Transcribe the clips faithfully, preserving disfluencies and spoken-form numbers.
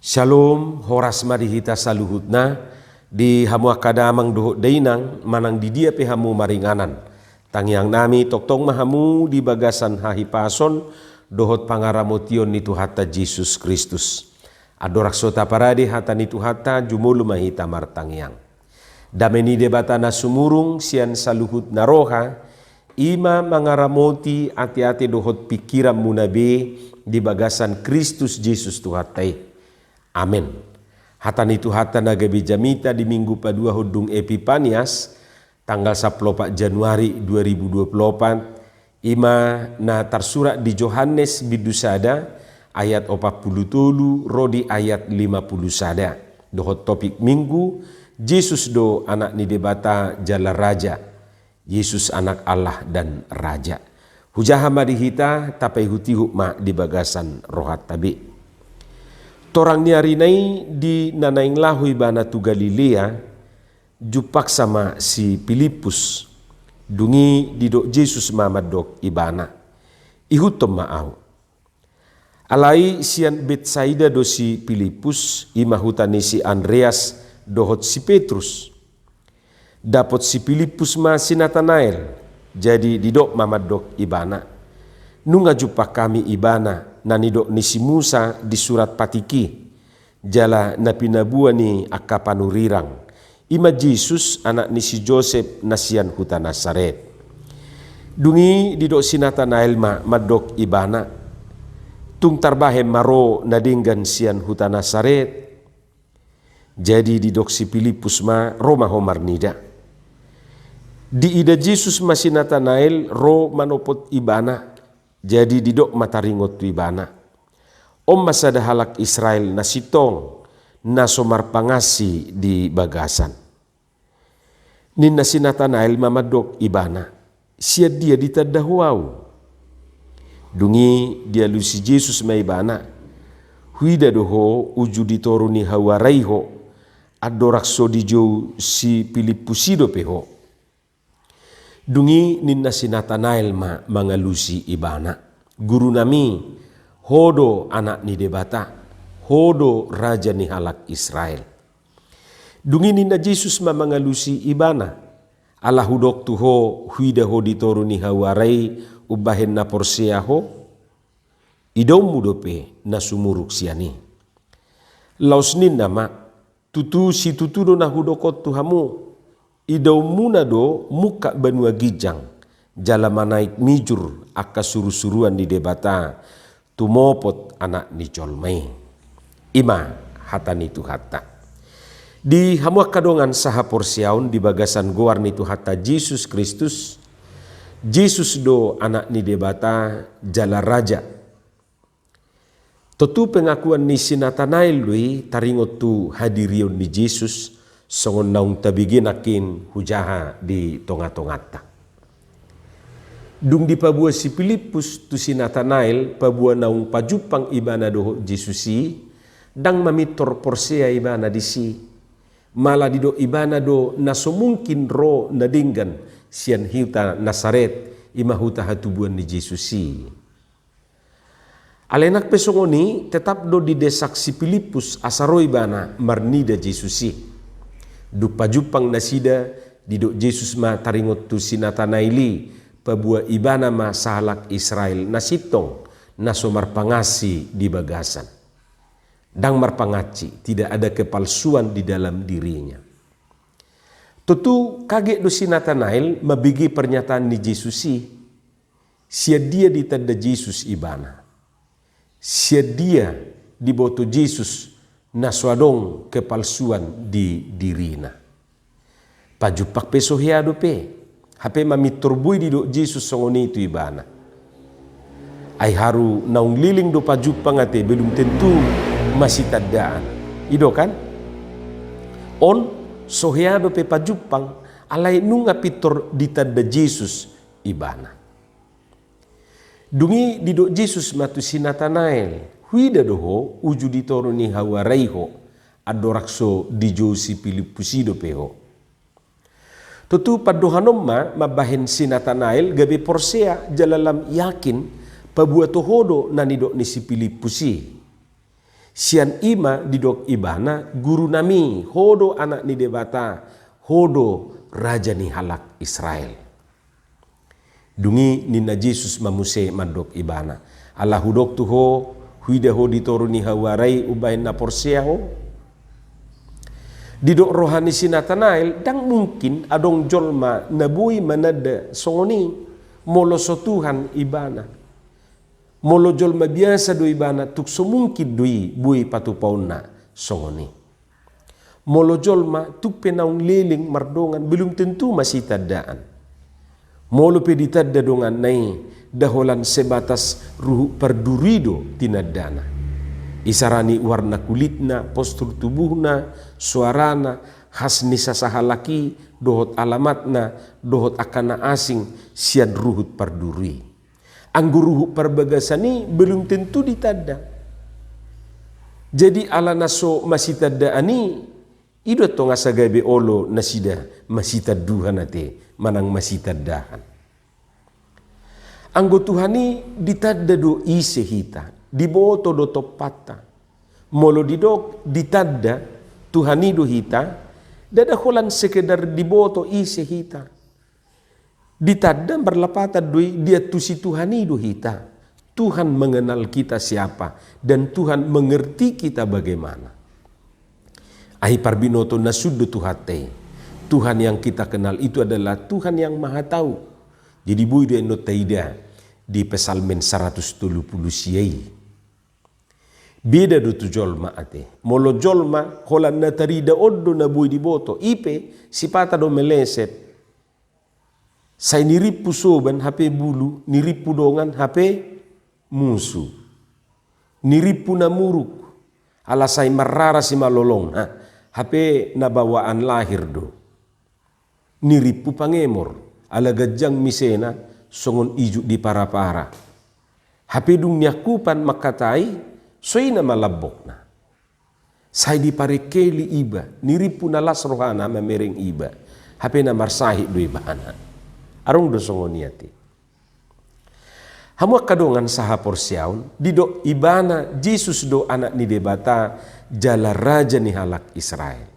Syalom, horas ma di hita saluhutna, di hamu angka damang dohot dainang, manang di dia pe hamu maringanan. Tangiang nami, tongtong ma hamu di bagasan hahipason dohot pangaramotion ni Tuhanta Jesus Kristus. Andorang so taparade hata ni Tuhanta, jumolo ma hita martangiang. Dame ni Debata na sumurung sian saluhut na roha, i ma mangaramoti ateate dohot pingkiranmuna be di bagasan Kristus Jesus Tuhanta i. Amen. Hata ni Tuhanta na gabe jamita di minggu paduahon dung Epipanias, tanggal sampulu opat Januari dua ribu dua puluh opat, i ma na tarsurat di Johannes bindu sada ayat opat pulu tolu ro di ayat lima pulu sada. Dohot topik minggu, Jesus do Anak ni Debata jala Raja. Yesus Anak Allah dan Raja. Hujaha ma di hita, tapaihutihut ma di bagasan rohanta be. Torang ni arina i di na naeng laho ibana tu Galilea, jumpangsa ma si Pilippus. Dung i didok Jesus ma mandok ibana, "Ihuthon ma ahu." Alai sian Betsaida do si Pilippus, i ma huta ni si Andreas dohot si Petrus. Dapot si Pilippus ma si Natanael, jadi didok ma mandok ibana, "Nunga jumpang hami ibana, na nidok ni si Musa di surat patik i, jala na pinaboa ni angka panurirang, i ma Jesus, anak ni si Josep, na sian huta Nasaret." Dung i didok si Natanael ma mandok ibana, "Tung tarbahen ma ro na denggan sian huta Nasaret?" Jadi didok si Pilippus ma, "Ro ma ho marnida." Diida Jesus ma si Natanael ro manopot ibana, jadi didok ma taringot tu ibana, "On ma sada halak Israel na sintong, na so marpangansi di bagasan." Ninna si Natanael ma mandok ibana, "Sian dia ditanda ho ahu?" Dung i dialusi Jesus ma ibana, "Huida do ho uju di toru ni hauara i ho, andorang so dijou si Pilippus i dope ho." Dung i ninna si Natanael ma mangalusi ibana, "Gurunami, ho do Anak ni Debata, ho do Raja ni halak Israel." Dung i ninna Jesus ma mangalusi ibana, "Ala hudok tu ho, huida ho di toru ni hauara i umbahen na porsea ho? Idaonmu dope na sumurung sian i." Laos ninna ma, "Tutu situtu do na hudok on tu hamu, idaonmuna do mungkap banua ginjang, jala manaek mijur angka surusuruan ni Debata, tumopot Anak ni jolma i." I ma hata ni Tuhanta. Di hamu angka dongan sahaporseaon di bagasan goar ni Tuhanta Jesus Kristus, Jesus do Anak ni Debata jala Raja. Tontu pengakuan ni si Natanael do i taringot tu hadirion ni Jesus, songon naung tabege nangkin hujaha di tongatonganta. Dung dipaboa si Pilippus tu si Natanael paboa naung pajumpang ibana dohot Jesus i, ndang mamintor porsea ibana disi. Malah didok ibana do na so mungkin ro na denggan sian huta Nasaret, i ma huta hatubuan ni Jesus i. Alai nang pe songon i, tetap do didesak si Pilippus asa ro ibana marnida Jesus i. Dung pajumpang nasida, didok Jesus ma taringot tu si Natanael i, paboa ibana ma sahalak Israel na sintong, na so marpangansi di bagasan. Ndang marpangansi, tidak ada kepalsuan di dalam dirinya. Tontu kaget do si Natanael mambege pernyataan ni Jesus i. Sian dia ditanda Jesus ibana? Sian dia diboto Jesus na so adong kepalsuan di dirina? Pajumpang pe so hea dope, hape mamintor boi didok Jesus songon i tu ibana. Ai haru naung leleng do pajumpang ate belum tentu masitandaan. I do kan? On, so hea dope pajumpang, alai nunga pintor ditanda Jesus ibana. Dung i didok Jesus ma tu si Natanael, "Huida do ho uju di toru ni hauara i ho, andorang so dijou si Pilippus i dope ho?" Tontu pandohan on ma mambahen si Natanael gabe porsea jala lam yakin paboa toho do na nidok ni si Pilippus i. Sian i ma didok ibana, "Guru nami, ho do Anak ni Debata, ho do Raja ni halak Israel." Dung i ninna Jesus ma muse mandok ibana, "Ala hudok tu ho, huida ho di toru ni hawara i umbahen na porsea ho?" Didok roha ni si Natanael, "Ndang mungkin adong jolma na boi mananda songon i, molo so Tuhan ibana. Molo jolma biasa do ibana, tung so mungkin do i boi patupaonna songon i. Molo jolma, tung pe naung leleng mardongan, belum tentu masitandaan. Molo pe ditanda donganna i, nda holan sebatas ruhut parduru i do tinandana. Isarani warna kulitna, postur tubuhna, suarana, khas ni sasahalak i, dohot alamatna, dohot angka na asing sian ruhut parduru i. Anggo ruhut parbagasan i belum tentu ditanda. Jadi ala na so masitandaan i, i do antong asa gabe olo nasida masitanduhan ate, manang masitandaan. Anggo Tuhan i ditanda do ise hita, diboto do tompanta. Molo didok ditanda Tuhan i do hita, ndada holan sekedar diboto ise hita. Ditanda marlapatan do i, diantusi Tuhan i do hita. Tuhan mengenal kita siapa, dan Tuhan mengerti kita bagaimana." Ai parbinoto na sun do Tuhanta i. Tuhan yang kita kenal itu adalah Tuhan yang Maha Tahu. Jadi boi do annon taida di Psalmen saratus tolu pulu sia i. Beda do tu jolma ate. Molo jolma, holan na tarida on do na boi diboto, i pe sipata do meleset. Sai nirimpu soban hape bulu, nirimpu dongan hape musu. Nirimpu na muruk, ala sai marrara simalolongna, hape na bawaan lahir do. Nirimpu pangemor, ala ganjang misena songon ijuk di parapara. Hape dung niangkupan mangkatai, so i na malambokna. Sai diparengkeli iba, nirimpu na las rohana mamereng iba. Hape na marsahit do ibana. Adong do songon i ate. Hamu angka dongan sahaporseaon, didok ibana Jesus do Anak ni Debata jala Raja ni halak Israel.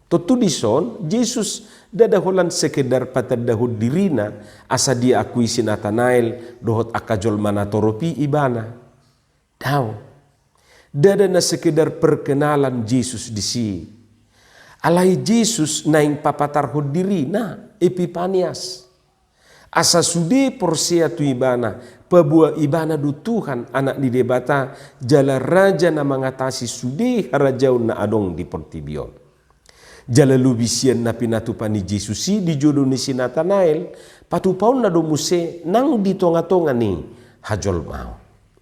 Tontu dison, Jesus ndada holan sekedar patandahon dirina asa diakui si Natanael dohot angka jolma na torop i ibana. Daong. Ndada na sekedar perkenalan Jesus disi. Alai Jesus naeng papatarhon dirina, Epipanias. Asa sude porsea tu ibana, paboa ibana do Tuhan, Anak ni Debata, jala Raja na mangatasi sude harajaon na adong di portibi on. Jala lobi sian na pinatupa ni Jesus i di jolo ni si Natanael, patupaonna do muse nang di tongatonga ni hajolmaon.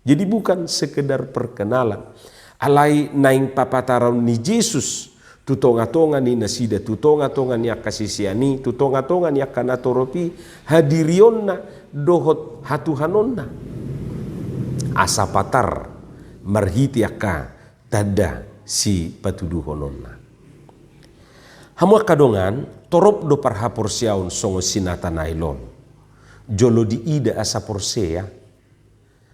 Jadi bukan sekedar perkenalan. Alai naeng papataron ni Jesus tu tongatonga ni nasida, tu tongatonga ni angka sisean i, tu tongatonga ni angka na torop i, hadirionna dohot hatuhanonna. Asa patar marhite angka tanda sipatuduhononna. Hamu angka dongan, torop do parhaporseaon songon si Natanael on. Jolo diida asa porsea.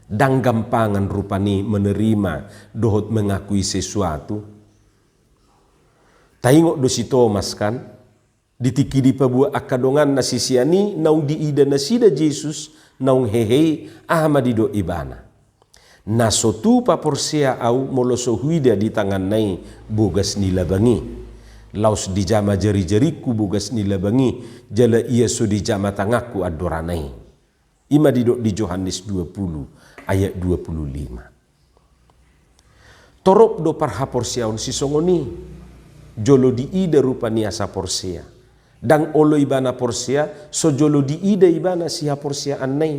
Ndang gampangan rupani menerima dohot mengakui sesuatu. Taingot do si Tomas kan, di tingki dipaboa angka donganna sisean i naung diida nasida Jesus naung hehe i, aha ma didok ibana? Na so tupa porsea ahu molo so huida di tanganna i bogas ni labang i. Laos dijama jarijaringku bogas ni labang i, jala ia so dijama tanganku andorana i. I ma didok di Johannes dua puluh ayat dua puluh lima. Torop do parhaporseaon sisongon i. Jolo diida rupani asa porsea. Ndang olo ibana porsea, so jolo diida ibana sihaporseaanna i.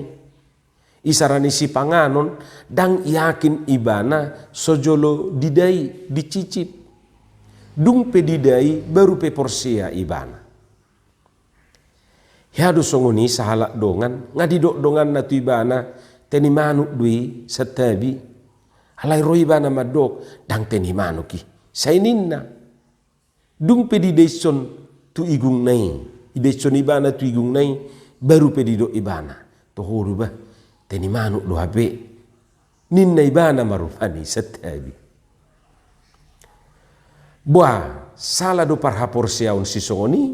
Isarani sipanganon, ndang yakin ibana so jolo didai, dicicip. Dung pe didai, baru pe porsea ibana. Hea do songon i sahalak dongan, nga didok donganna tu ibana, teni manuk do i santabi. Alai ro ibana mandok, ndang teni manuk i. Sai ninna. Dung pe didaishon tu igungna i, didaishon ibana tu igungna i, baru pe didok ibana, toho do bah, teni manuk do hape. Ninna ibana ma rupani santabi. Boha, sala do parhaporseaon sisongon i?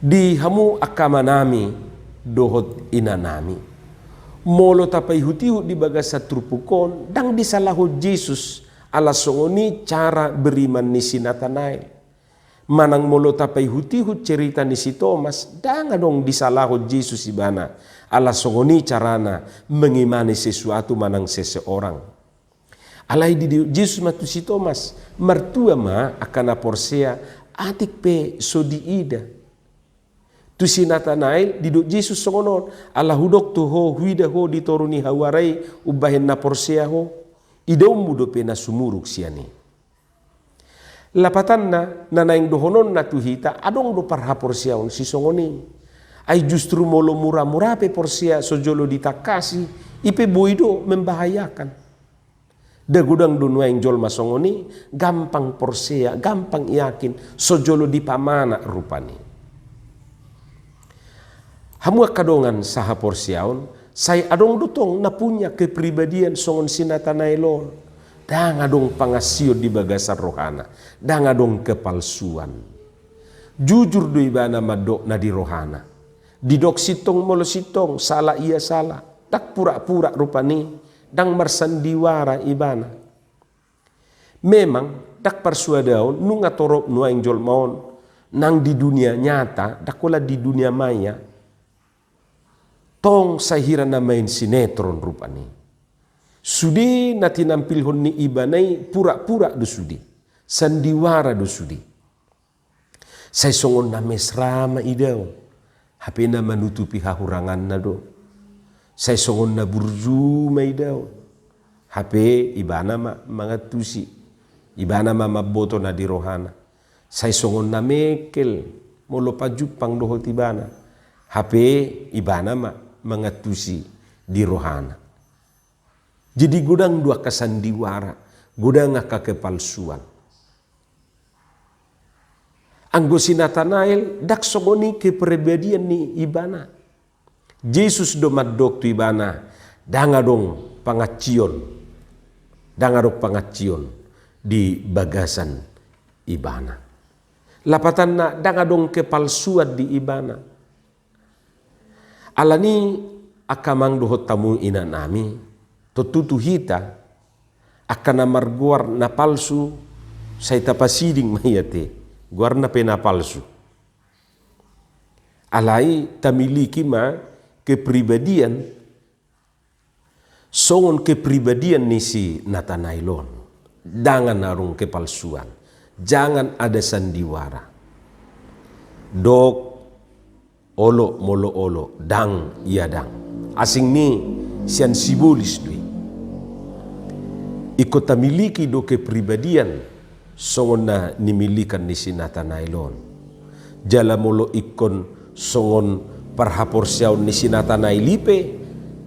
Di hamu angka amanami dohot inanami, molo tapaihutihut di bagasan turpuk on, ndang disalahon Jesus ala songon i cara beriman ni si Natanael. Manang molo tapaihutihut cerita ni si Tomas, ndang adong disalahon Jesus ibana ala songon i carana mengimani sesuatu manang seseorang. Alai didok Jesus ma tu si Tomas, martua ma angka na porsea atik pe so diida. Tu si Natanael didok Jesus songon on, ala hudok tu ho, huida ho di toru ni hawara i umbahen na porsea ho, idaonmu dope na sumurung sian i. Lapatanna, na naeng dohononna tu hita, adong do parhaporseaon sisongon i. Ai justru molo muramura pe porsea so jolo ditangkasi, i pe boi do membahayakan. Nda godang do nuaeng jolma songon i, gampang porsea, gampang yakin, so jolo dipamana rupani. Hamu angka dongan sahaporseaon, sai adong do tong na punya kepribadian songon si Natanael on. Ndang adong pangansion di bagasan rohana, ndang adong kepalsuan. Jujur do ibana mandok na di rohana. Didok sintong molo sintong, sala ia sala. Ndang pura-pura rupani, ndang marsandiwara ibana. Memang, ndang parsuadaon, nunga torop nuaeng jolma on, nang di dunia nyata, ndang holan di dunia maya, tong sai hira na main sinetron rupani. Sude na tinampilhon ni ibana i pura-pura do sude, sandiwara do sude. Sai songon na mesra ma idaon, hape na manutupi hahuranganna do. Sai songon na burju ma idaon, hape ibana ma mangantusi, ibana ma mamboto na di rohana. Sai songon na mengkel, molo pajumpang dohot ibana, hape ibana ma mangantusi di rohana. Jadi godang do angka sandiwara, godang angka kepalsuan. Anggo si Natanael, ndang songon i kepribadian ni ibana. Jesus do mandok tu ibana, ndang adong pangansion, ndang adong pangansion di bagasan ibana. Lapatanna, ndang adong kepalsuan di ibana. Alani i, angka amang dohot hamu inanami, tontu tu hita, angka na margoar na palsu, sai tapasiding ma i ate, goarna pe na palsu. Alai tamiliki ma kepribadian songon kepribadian ni si Natanael on. Ndang adong kepalsuan, jangan ada sandiwara. Dok olo molo olo, dang ia dang. Asing ni sian sibolis do i. Ingkon tamiliki do kepribadian songon na nimilikan ni si Natanael on. Jala molo ingkon songon parhaporseaon ni si Natanael i pe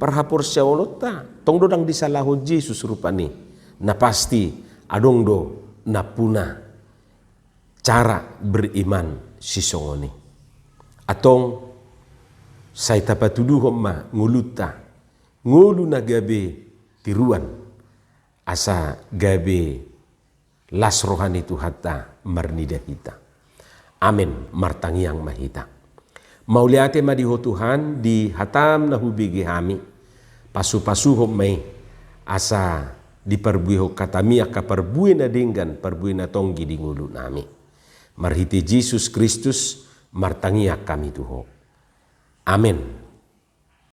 parhaporseaononta, tong do ndang disalahon Jesus rupani. Na pasti adong do nampuna cara beriman sisongon i. Antong, sai tapatuduhon ma ngolunta, ngolu na gabe tiruan, asa gabe las roha ni Tuhanta marnida hita. Amen. Martangiang ma hita. Mauliate ma di Ho Tuhan, di hataM na hubege hami, pasupasuhon ma i, asa diparbuehon hataMi angka parbue na denggan, parbue na tonggi di ngolunami. Marhite Jesus Kristus, martangiang hami tu Ho. Amen.